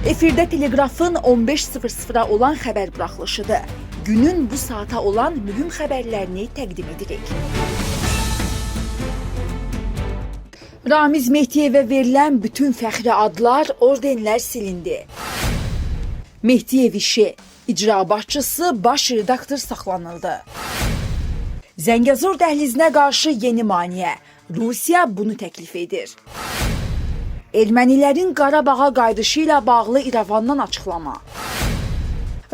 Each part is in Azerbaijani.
Efirdə Teleqrafın 15:00-a olan xəbər buraxılışıdır. Günün bu saata olan mühüm xəbərlərini təqdim edirik. Ramiz Mehdiyevə verilən bütün fəxri adlar, ordenlər silindi. Mehdiyev işi, icra başçısı, baş redaktor saxlanıldı. Zəngəzur dəhlizinə qarşı yeni maneə. Rusiya bunu təklif edir. Ermənilərin Qarabağa qayıdışı ilə bağlı İrəvandan açıqlama.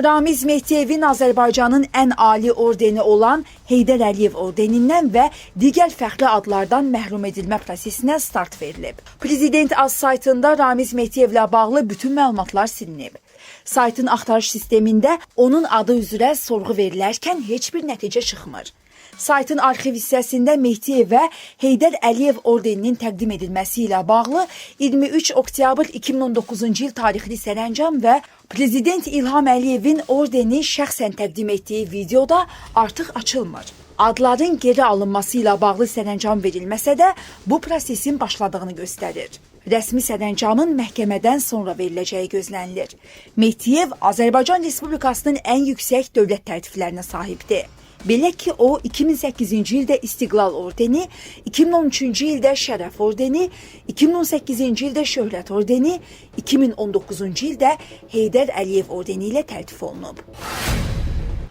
Ramiz Mehdiyevin Azərbaycanın ən ali ordeni olan Heydər Əliyev ordenindən və digər fəxri adlardan məhrum edilmə prosesinə start verilib. Prezident Az saytında Ramiz Mehdiyevlə bağlı bütün məlumatlar silinib. Saytın axtarış sistemində onun adı üzrə sorğu verilərkən heç bir nəticə çıxmır. Saytın arxiv hissəsində Mehdiyevə Heydər Əliyev ordeninin təqdim edilməsi ilə bağlı 23 oktyabr 2019-cu il tarixli sərəncam və Prezident İlham Əliyevin ordeni şəxsən təqdim etdiyi videoda artıq açılmır. Adların geri alınması ilə bağlı sərəncam verilməsə də bu prosesin başladığını göstərir. Rəsmi sərəncamın məhkəmədən sonra veriləcəyi gözlənilir. Mehdiyev Azərbaycan Respublikasının ən yüksək dövlət təltiflərinə sahibdir. Belə ki, o 2008-ci ildə İstiqlal ordeni, 2013-cü ildə Şərəf ordeni, 2018-ci ildə Şöhrət ordeni, 2019-cu ildə Heydər Əliyev ordeni ilə təltif olunub.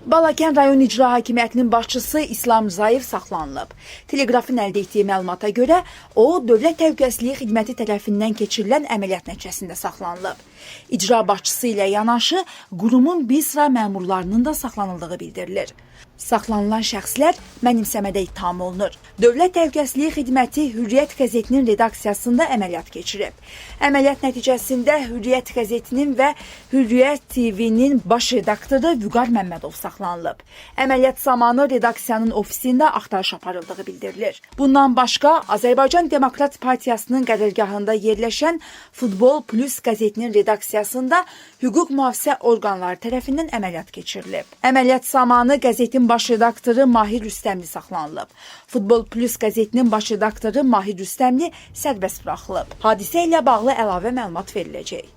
Balakən rayon İcra Hakimiyyətinin başçısı İslam Rzayev saxlanılıb. Teleqrafın əldə etdiyi məlumata görə o Dövlət Təhlükəsizliyi Xidməti tərəfindən keçirilən əməliyyat nəticəsində saxlanılıb. İcra başçısı ilə yanaşı qurumun bir sıra məmurlarının da saxlanıldığı bildirilir. Saxlanılan şəxslər mənimsəmədə ittiham olunur. Dövlət Təhlükəsizliyi Xidməti Hürriyyət qəzetinin redaksiyasında əməliyyat keçirib. Əməliyyat nəticəsində Hürriyyət qəzetinin və Hürriyyət TV-nin baş redaktoru Vüqar Məmmədov saxlanılıb. Əməliyyat zamanı redaksiyanın ofisində axtarış aparıldığı bildirilir. Bundan başqa Azərbaycan Demokrat Partiyasının qərargahında yerləşən Futbol Plus qəzetinin redaksiyasında hüquq mühafizə orqanları tərəfindən əməliyyat keçirilib. Əməliyyat zamanı qəzetin baş redaktoru Mahir Rüstəmli saxlanılıb. Futbol Plus qəzetinin baş redaktoru Mahir Rüstəmli sərbəst buraxılıb. Hadisə ilə bağlı əlavə məlumat veriləcək.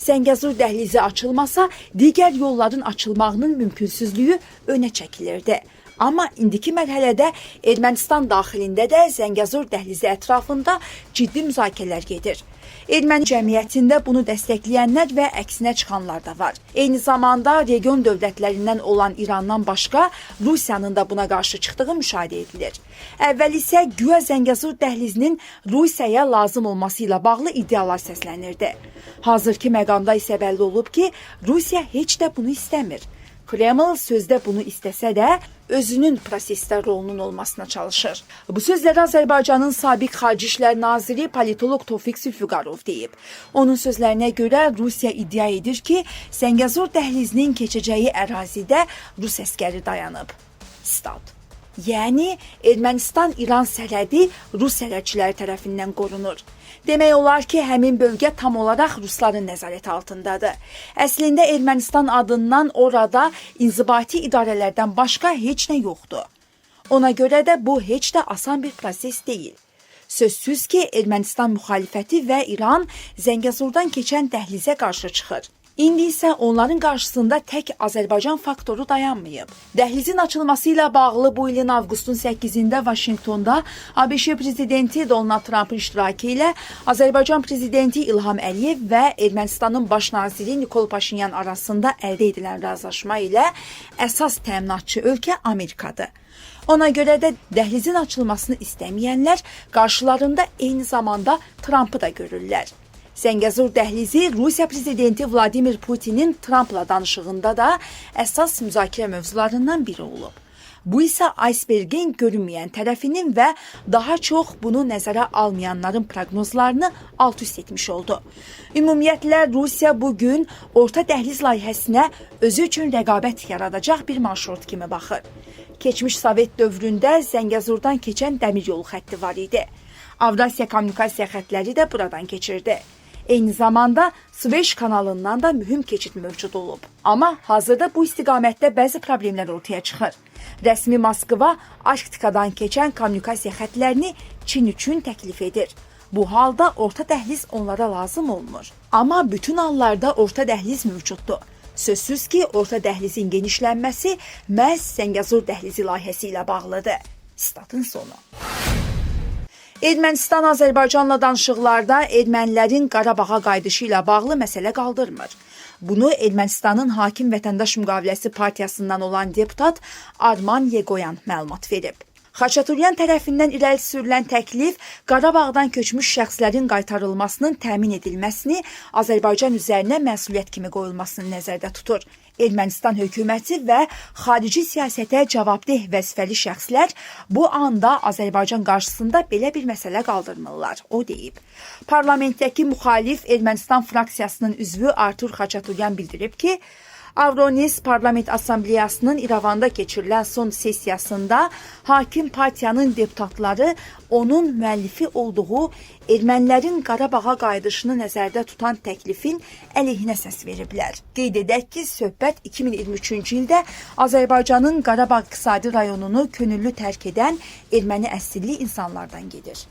Zəngəzur dəhlizi açılmasa, digər yolların açılmağının mümkünsüzlüyü önə çəkilirdi. Amma indiki mərhələdə Ermənistan daxilində də Zəngəzur dəhlizi ətrafında ciddi müzakirələr gedir. Erməni cəmiyyətində bunu dəstəkləyənlər və əksinə çıxanlar da var. Eyni zamanda region dövlətlərindən olan İrandan başqa Rusiyanın da buna qarşı çıxdığı müşahidə edilir. Əvvəl isə güya Zəngəzur dəhlizinin Rusiyaya lazım olması ilə bağlı iddialar səslənirdi. Hazırki məqamda isə bəlli olub ki, Rusiya heç də bunu istəmir. Kreml sözdə bunu istəsə də özünün prosesdə rolunun olmasına çalışır. Bu sözləri Azərbaycanın sabiq Xarici İşlər Naziri politoloq Tofiq Zülfüqarov deyib. Onun sözlərinə görə Rusiya iddia edir ki, Zəngəzur dəhlizinin keçəcəyi ərazidə rus əskəri dayanıb. Stat. Yəni Ermənistan-İran sərhədi rus sərhədçiləri tərəfindən qorunur. Demək olar ki, həmin bölgə tam olaraq rusların nəzarəti altındadır. Əslində Ermənistan adından orada inzibati idarələrdən başqa heç nə yoxdur. Ona görə də bu heç də asan bir proses deyil. Sözsüz ki, Ermənistan müxalifəti və İran Zəngəzurdan keçən dəhlizə qarşı çıxır. İndi isə onların qarşısında tək Azərbaycan faktoru dayanmayıb. Dəhlizin açılması ilə bağlı bu ilin avqustun 8-də Vaşinqtonda ABŞ prezidenti Donald Trampın iştirakı ilə Azərbaycan prezidenti İlham Əliyev və Ermənistanın baş naziri Nikol Paşinyan arasında əldə edilən razılaşma ilə əsas təminatçı ölkə Amerikadır. Ona görə də dəhlizin açılmasını istəməyənlər qarşılarında eyni zamanda Trampı da görürlər. Zəngəzur dəhlizi Rusiya prezidenti Vladimir Putinin Trampla danışığında da əsas müzakirə mövzularından biri olub. Bu isə icebergin görünməyən tərəfinin və daha çox bunu nəzərə almayanların proqnozlarını alt-üst etmiş oldu. Ümumiyyətlə Rusiya bu gün Orta Dəhliz layihəsinə özü üçün rəqabət yaradacaq bir marşrut kimi baxır. Keçmiş Sovet dövründə Zəngəzurdan keçən dəmir yolu xətti var idi. Avrasiya kommunikasiya xəttləri də buradan keçirdi. Eyni zamanda Süveyş kanalından da mühüm keçid mövcud olub. Amma hazırda bu istiqamətdə bəzi problemlər ortaya çıxır. Rəsmi Moskva Arktikadan keçən kommunikasiya xəttlərini Çin üçün təklif edir. Bu halda orta dəhliz onlara lazım olmur. Amma bütün hallarda orta dəhliz mövcuddur. Sözsüz ki, orta dəhlizin genişlənməsi məhz Zəngəzur dəhlizi layihəsi ilə bağlıdır. Statın sonu. Ermənistan Azərbaycanla danışıqlarda ermənilərin Qarabağa qayıdışı ilə bağlı məsələ qaldırmır. Bunu Ermənistanın hakim Vətəndaş Müqaviləsi partiyasından olan deputat Arman Yegoyan məlumat verib. Xaçaturyan tərəfindən irəli sürülən təklif Qarabağdan köçmüş şəxslərin qaytarılmasının təmin edilməsini Azərbaycan üzərinə məsuliyyət kimi qoyulmasını nəzərdə tutur. Ermənistan hökuməti və xarici siyasətə cavabdeh vəzifəli şəxslər bu anda Azərbaycan qarşısında belə bir məsələ qaldırmırlar, o deyib. Parlamentdəki müxalif Ermənistan fraksiyasının üzvü Artur Xaçaturyan bildirib ki, Avronews Parlament Assambleyasının İrəvanda keçirilən son sessiyasında hakim partiyanın deputatları onun müəllifi olduğu ermənilərin Qarabağa qayıdışını nəzərdə tutan təklifin əleyhinə səs veriblər. Qeyd edək ki, söhbət 2023-cü ildə Azərbaycanın Qarabağ iqtisadi rayonunu könüllü tərk edən erməni əsilli insanlardan gedir.